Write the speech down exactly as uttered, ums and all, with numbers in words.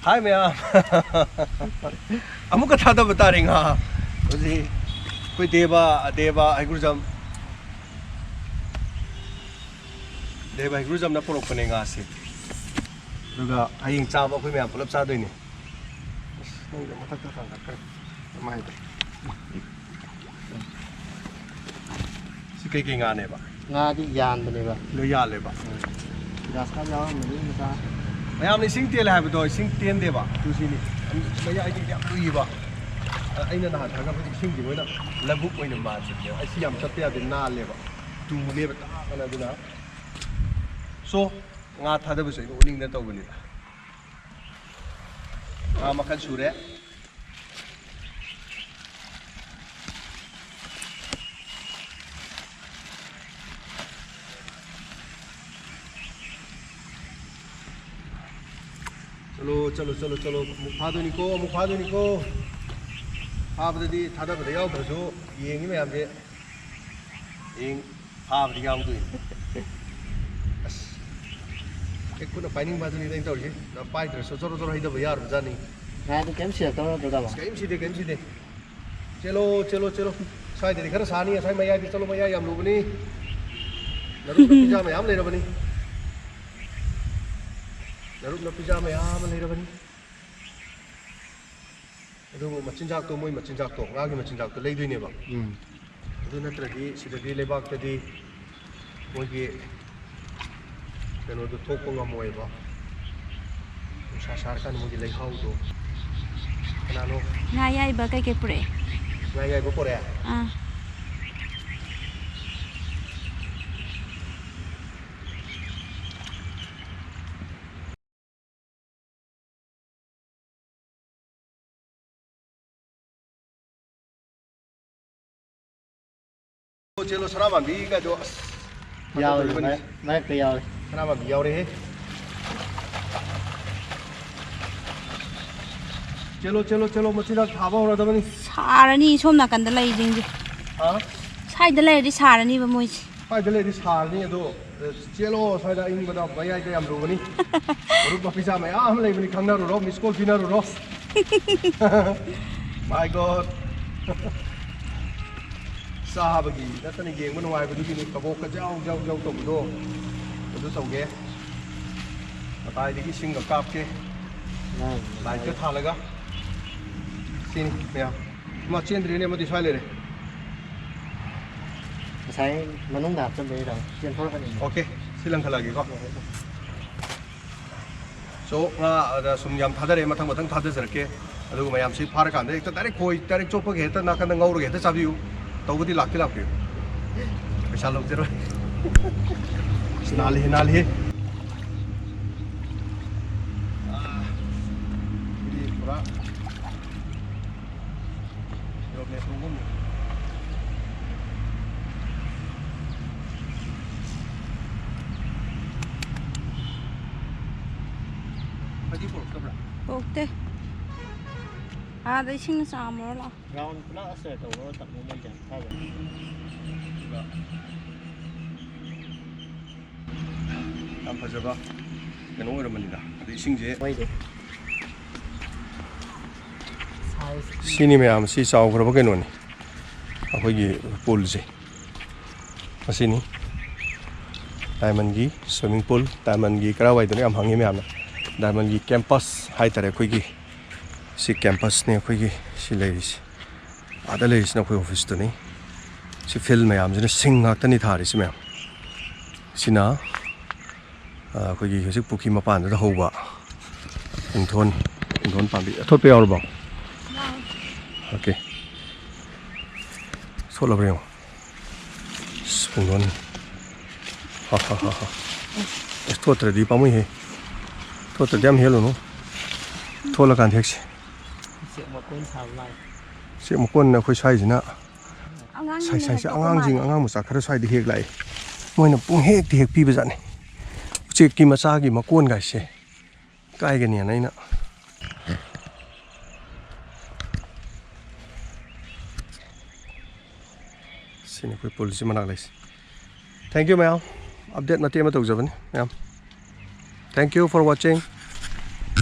ꯍꯥꯏ ꯃꯌꯥꯝ꯫ ꯑꯃꯨꯛꯀ ꯊꯥꯗꯕ ꯇꯥꯔꯦ ꯉꯥ꯫ ꯍꯧꯖꯤꯛ ꯑꯩꯈꯣꯏ ꯗꯦꯕ, ꯗꯦꯕ ꯍꯩꯒ꯭ꯔꯨꯖꯝ, ꯗꯦꯕ ꯍꯩꯒ꯭ꯔꯨꯖꯝꯅ ꯄꯨꯔꯛꯄꯅꯦ ꯉꯥꯁꯦ꯫ ꯑꯗꯨꯒ ꯍꯌꯦꯡ ꯆꯥꯕ ꯑꯩꯈꯣꯏ ꯃꯌꯥꯝ ꯄꯨꯂꯞ ꯆꯥꯗꯣꯏꯅꯦ꯫ ꯑꯁ, ꯅꯪꯒꯤꯗꯣ ꯃꯊꯛꯇ ꯊꯥꯡꯒꯠꯈ꯭ꯔꯦ꯫ ꯀꯃꯥꯏꯅ ꯇꯧ? ꯁꯤ ꯀꯩꯀꯩ ꯉꯥꯅꯦꯕ? ꯉꯥꯗꯤ ꯌꯥꯟꯕꯅꯦꯕ꯫ ꯂꯣꯏ ꯌꯥꯜꯂꯦꯕ? ꯎꯝ꯫ ꯒ꯭ꯔꯥꯁ ꯀꯥꯞ ꯌꯥꯎꯔꯝꯕꯅꯤ ꯃꯆꯥ꯫ ꯃꯌꯥꯝꯅ ꯏꯁꯤꯡ ꯇꯦꯜꯂꯦ ꯍꯥꯏꯕꯗꯣ, ꯏꯁꯤꯡ ꯇꯦꯟꯗꯦꯕ꯫ ꯇꯨꯁꯤꯅꯤ꯫ ꯃꯌꯥꯏꯗꯤ ꯌꯥꯝ ꯂꯨꯏꯌꯦꯕ꯫ ꯑꯩꯅ ꯅꯍꯥꯟ ꯊꯥꯒꯠꯄꯗꯤ ꯏꯁꯤꯡꯗꯤ ꯃꯣꯏꯅ ꯂꯧꯕꯨꯛ ꯑꯣꯏꯅ ꯃꯥꯟꯕꯅꯦꯕ꯫ ꯑꯩ ꯁꯤ ꯌꯥꯝ ꯆꯠꯄ ꯌꯥꯗꯦ, ꯅꯥꯜꯂꯦꯕ꯫ ꯇꯨꯅꯦꯕ ꯇꯥꯛꯑꯒꯅ꯫ ꯑꯗꯨꯅ so, ꯉꯥ ꯊꯥꯗꯕꯁꯨ ꯑꯩꯅ ꯎꯠꯅꯤꯡꯗꯅ ꯇꯧꯕꯅꯤꯗ꯫ ꯉꯥ ꯃꯈꯜ ꯁꯨꯔꯦ꯫ ꯆꯠꯂꯣ, ꯆꯠꯂꯣ, ꯆꯠꯂꯣ, ꯆꯠꯂꯣ꯫ ꯑꯃꯨꯛ ꯐꯥꯗꯣꯏꯅꯤꯀꯣ, ꯑꯃꯨꯛ ꯐꯥꯗꯣꯏꯅꯤꯀꯣ꯫ ꯐꯥꯕꯗꯗꯤ ꯊꯥꯗꯕꯗ ꯌꯥꯎꯗ꯭ꯔꯁꯨ ꯌꯦꯡꯉꯤ ꯃꯌꯥꯝꯁꯦ꯫ ꯌꯦꯡ, ꯐꯥꯕꯗꯤ ꯌꯥꯎꯗꯣꯏꯅꯤ꯫ ꯑꯁ, ꯍꯦꯛ ꯈꯨꯠꯅ ꯄꯥꯏꯅꯤꯡꯕ ꯑꯗꯨꯅꯤꯗ ꯑꯩꯅ ꯇꯧꯔꯤꯁꯦ꯫ ꯅ ꯄꯥꯏꯗ꯭ꯔꯁꯨ ꯖꯣꯔꯣ ꯖꯣꯔꯣ ꯍꯩꯊꯕ ꯌꯥꯔꯕꯖꯥꯠꯅꯤ꯫ ꯉꯥꯗꯨ ꯀꯩꯝ ꯁꯤꯔꯛꯇꯕ ꯅꯠꯇ꯭ꯔꯣ, ꯇꯥꯃꯣ? ꯀꯩꯝ ꯁꯤꯗꯦ, ꯀꯩꯝ ꯁꯤꯗꯦ꯫ ꯆꯦꯜꯂꯣ, ꯆꯦꯜꯂꯣ, ꯆꯦꯜꯂꯣ꯫ ꯁ꯭ꯋꯥꯏꯗꯗꯤ ꯈꯔ ꯁꯥꯅꯤ, ꯉꯁꯥꯏ ꯃꯌꯥꯏꯗꯤ ꯆꯠꯂꯣ, ꯃꯌꯥꯏ ꯌꯥꯝ ꯂꯨꯕꯅꯤ꯫ ꯅꯔꯨꯞ ꯅꯄꯤꯖꯥ ꯃꯌꯥꯝ ꯂꯩꯔꯕꯅꯤ꯫ ꯅꯔꯨꯞ ꯅꯄꯤꯖꯥ ꯃꯌꯥꯝ ꯑꯃ ꯂꯩꯔꯕꯅꯤ꯫ ꯑꯗꯨꯕꯨ ꯃꯆꯤꯟꯖꯥꯛꯇꯣ, ꯃꯣꯏ ꯃꯆꯤꯟꯖꯥꯛꯇꯣ, ꯉꯥꯒꯤ ꯃꯆꯤꯟꯖꯥꯛꯇꯣ ꯂꯩꯗꯣꯏꯅꯦꯕ꯫ ꯎꯝ꯫ ꯑꯗꯨ ꯅꯠꯇ꯭ꯔꯗꯤ ꯁꯤꯗꯗꯤ ꯂꯩꯕꯥꯛꯇꯗꯤ ꯃꯣꯏꯒꯤ ꯀꯩꯅꯣꯗꯣ ꯊꯣꯛꯄ ꯉꯝꯃꯣꯏꯕ꯫ ꯅꯨꯡꯁꯥ ꯁꯥꯔꯀꯥꯟꯗ ꯃꯣꯏꯒꯤ ꯂꯩꯍꯥꯎꯗꯣ꯫ ꯀꯅꯥꯅꯣ? ꯉꯥ ꯑꯌꯥꯏꯕ ꯀꯩꯀꯩ ꯄꯨꯔꯛꯑꯦ? ꯉꯥ ꯑꯌꯥꯏꯕ ꯄꯨꯔꯛꯑꯦ? ꯑꯥ꯫ ꯆꯦꯜꯂꯣ, ꯁꯅꯥꯃꯥꯟꯕꯤꯒꯗꯣ, ꯑꯁ, ꯌꯥꯎꯔꯦ, ꯐꯖꯗꯣꯔꯤꯕꯅꯤ꯫ ꯃꯔꯛ-, ꯃꯔꯛꯇ ꯌꯥꯎꯔꯦ꯫ ꯁꯅꯥꯃꯥꯟꯕꯤ ꯌꯥꯎꯔꯦꯍꯦ꯫ ꯆꯦꯜꯂꯣ, ꯆꯦꯜꯂꯣ, ꯆꯦꯜꯂꯣ, ꯃꯆꯤꯟꯖꯥꯛ ꯊꯥꯕ ꯍꯧꯔꯗꯕꯅꯤ꯫ ꯁꯥꯔꯅꯤ, ꯁꯣꯝ ꯅꯥꯀꯟꯗ ꯂꯩꯔꯤꯁꯤꯡꯁꯦ꯫ ꯍꯥ? ꯁ꯭ꯋꯥꯏꯗ ꯂꯩꯔꯗꯤ ꯁꯥꯔꯅꯤꯕ ꯃꯣꯏꯁꯦ꯫ ꯁ꯭ꯋꯥꯏꯗ ꯂꯩꯔꯗꯤ ꯁꯥꯔꯅꯤ, ꯑꯗꯣ ꯆꯦꯜꯂꯣ, ꯁ꯭ꯋꯥꯏꯗ ꯑꯏꯪꯕꯗ ꯃꯌꯥꯏꯗ ꯌꯥꯝ ꯂꯨꯒꯅꯤ꯫ ꯃꯔꯨꯞ ꯃꯄꯤꯖꯥ ꯃꯌꯥꯝ ꯑꯃ ꯂꯩꯕꯅꯤ, ꯈꯪꯅꯔꯨꯔꯣ, miss call ꯄꯤꯅꯔꯨꯔꯣ꯫ My God. ꯆꯥꯕꯒꯤ ꯅꯠꯇꯅ ꯌꯦꯡꯕ ꯅꯨꯡꯉꯥꯏꯕꯗꯨꯒꯤꯅꯤ꯫ ꯀꯕꯣꯛꯀ ꯖꯥꯎ ꯖꯥꯎ ꯖꯥꯎ ꯇꯧꯕꯗꯣ ꯑꯗꯨ ꯇꯧꯒꯦ꯫ ꯃꯇꯥꯏꯗꯒꯤ ꯏꯁꯤꯡꯒ ꯀꯥꯞꯀꯦ꯫ Light ꯀ ꯊꯥꯜꯂꯒ꯫ ꯁꯤꯅꯤ ꯃꯌꯥꯝ꯫ ꯑꯃ ꯆꯦꯟꯗ꯭ꯔꯤꯅꯦ, ꯑꯃꯗꯤ ꯁ꯭ꯋꯥꯏ ꯂꯩꯔꯦ꯫ ꯉꯁꯥꯏ ꯃꯅꯨꯡꯗ ꯍꯥꯞꯆꯤꯟꯕꯩꯔꯣ? ꯆꯦꯟꯊꯣꯔꯛꯀꯅꯤ꯫ Okay, ꯁꯤ ꯂꯪꯈꯠꯂꯛꯑꯒꯦꯀꯣ꯫ So, ꯉꯥ ꯑꯗ ꯁꯨꯝ ꯌꯥꯝ ꯊꯥꯗꯔꯛꯑꯦ, ꯃꯊꯪ ꯃꯊꯪ ꯊꯥꯗꯖꯔꯛꯀꯦ꯫ ꯑꯗꯨꯒ ꯃꯌꯥꯝꯁꯤ ꯐꯥꯔꯀꯥꯟꯗ ꯍꯦꯛꯇ direct ꯈꯣꯏ direct ꯆꯣꯞꯄꯒ ꯍꯦꯛꯇ ꯅꯥꯀꯟꯗ ꯉꯧꯔꯒ ꯍꯦꯛꯇ ꯆꯥꯕꯤꯌꯨ꯫ ꯇꯧꯕꯗꯤ ꯂꯥꯛꯇꯤ ꯂꯥꯛꯄꯤꯌꯨ꯫ ꯄꯩꯁꯥ ꯂꯧꯖꯔꯣꯏ꯫ ꯅꯥꯜꯂꯤꯍꯦ, ꯅꯥꯜꯂꯤꯍꯦ꯫ ꯑꯥ, ꯁꯤꯗꯤ ꯄꯨꯔꯥ ꯌꯣꯠꯅꯦ ꯇꯣꯡꯐꯝ꯫ ꯐꯗꯤ ꯄꯨꯔꯛꯇꯕ꯭ꯔꯥ? ꯄꯨꯔꯛꯇꯦ꯫ ꯑꯥꯗ ꯏꯁꯤꯡꯅ ꯆꯥꯝꯃꯨꯔꯣ ꯂꯥꯛꯑꯣ꯫ Round ꯄꯨꯂꯞ ꯑꯁꯇꯔ ꯇꯧꯔꯒ ꯇꯧꯕ ꯃꯩꯁꯦ ꯌꯥꯝ ꯊꯥꯖꯩ꯫ ꯌꯥꯝ ꯐꯖꯕ ꯀꯩꯅꯣ ꯑꯣꯏꯔꯝꯕꯅꯤꯗ꯫ ꯑꯗ ꯏꯁꯤꯡꯁꯦ ꯃꯩꯗꯤ꯫ Size꯫ ꯁꯤꯅꯤ ꯃꯌꯥꯝ, ꯁꯤ ꯆꯥꯎꯈ꯭ꯔꯕ ꯀꯩꯅꯣꯅꯤ, ꯑꯩꯈꯣꯏꯒꯤ pool ꯁꯦ꯫ ꯃꯁꯤꯅꯤ Diamond ꯒꯤ swimming pool꯫ Diamond ꯒꯤ ꯀꯔꯥꯏꯋꯥꯏꯗꯅꯣ ꯌꯥꯝ ꯍꯪꯉꯤ ꯃꯌꯥꯝꯅ꯫ Diamond ꯒꯤ campus ꯍꯥꯏꯇꯥꯔꯦ ꯑꯩꯈꯣꯏꯒꯤ꯫ ꯁꯤ campus ꯅꯦ ꯑꯩꯈꯣꯏꯒꯤ ꯁꯤ ꯂꯩꯔꯤꯁꯦ꯫ ꯑꯥꯗ ꯂꯩꯔꯤꯁꯤꯅ ꯑꯩꯈꯣꯏ office ꯇꯨꯅꯤ꯫ ꯁꯤ field ꯃꯌꯥꯝꯁꯤꯅ ꯁꯤꯡ ꯉꯥꯛꯇꯅꯤ ꯊꯥꯔꯤꯁꯤ ꯃꯌꯥꯝ꯫ ꯁꯤꯅ, ꯑ, ꯑꯩꯈꯣꯏꯒꯤ ꯍꯧꯖꯤꯛ ꯄꯨꯈ꯭ꯔꯤ ꯃꯄꯥꯟꯗꯨꯗ ꯍꯧꯕ ꯄꯨꯡꯊꯣꯟ, ꯄꯨꯡꯊꯣꯟ ꯄꯥꯝꯕꯤ꯫ ꯑꯊꯣꯠꯄ ꯌꯥꯎꯔꯕꯣ? ꯌꯥꯎꯔꯦ꯫ Okay꯫ ꯁꯣꯠꯂꯕ꯭ꯔꯥ ꯌꯦꯡꯉꯣ꯫ ꯑꯁ, ꯄꯨꯡꯊꯣꯟ꯫ ꯍꯥ, ꯍꯥ, ꯍꯥ, ꯍꯥ꯫ ꯑꯁ, ꯊꯣꯠꯇ꯭ꯔꯗꯤ ꯄꯥꯝꯃꯨꯏꯍꯦ꯫ ꯊꯣꯠꯇ꯭ꯔꯗꯤ ꯌꯥꯝ ꯍꯦꯜꯂꯨꯅꯨ꯫ ꯊꯣꯠꯂꯀꯥꯟꯗ ꯍꯦꯛꯁꯤ꯫ ꯎꯆꯦꯛ ꯃꯀꯣꯟ ꯁꯥꯕ ꯃꯥꯜꯂꯦ꯫ ꯎꯆꯦꯛ ꯃꯀꯣꯟ ꯑꯩꯈꯣꯏ ꯁ꯭ꯋꯥꯏꯁꯤꯅ ꯑꯉꯥꯡꯁꯤꯡꯅ ꯁꯥꯏ-, ꯁꯥꯏꯁꯦ ꯍꯦꯛꯇꯣꯛꯄ ꯑꯉꯥꯡꯁꯤꯡ, ꯃꯥꯜꯂꯦ꯫ ꯑꯉꯥꯡ ꯃꯆꯥ ꯈꯔ ꯁ꯭ꯋꯥꯏꯗ ꯍꯦꯛ ꯂꯥꯛꯑꯦ꯫ ꯃꯣꯏꯅ ꯄꯨꯡꯍꯦꯛꯇ ꯍꯦꯛ ꯄꯤꯕꯖꯥꯠꯅꯤ꯫ ꯎꯆꯦꯛꯀꯤ ꯃꯆꯥꯒꯤ ꯃꯀꯣꯟꯒꯥꯏꯁꯦ ꯀꯥꯏꯒꯅꯤꯅ ꯑꯩꯅ꯫ ꯁꯤꯅꯤ ꯑꯩꯈꯣꯏ pool ꯁꯤ ꯃꯅꯥꯛ ꯂꯩꯁꯦ꯫ Thank you, ꯃꯌꯥꯝ꯫ ꯑꯞꯗꯦꯠ ꯃꯇꯦꯛ ꯑꯃ ꯇꯧꯖꯕꯅꯤ ꯃꯌꯥꯝ꯫ Thank you for watching.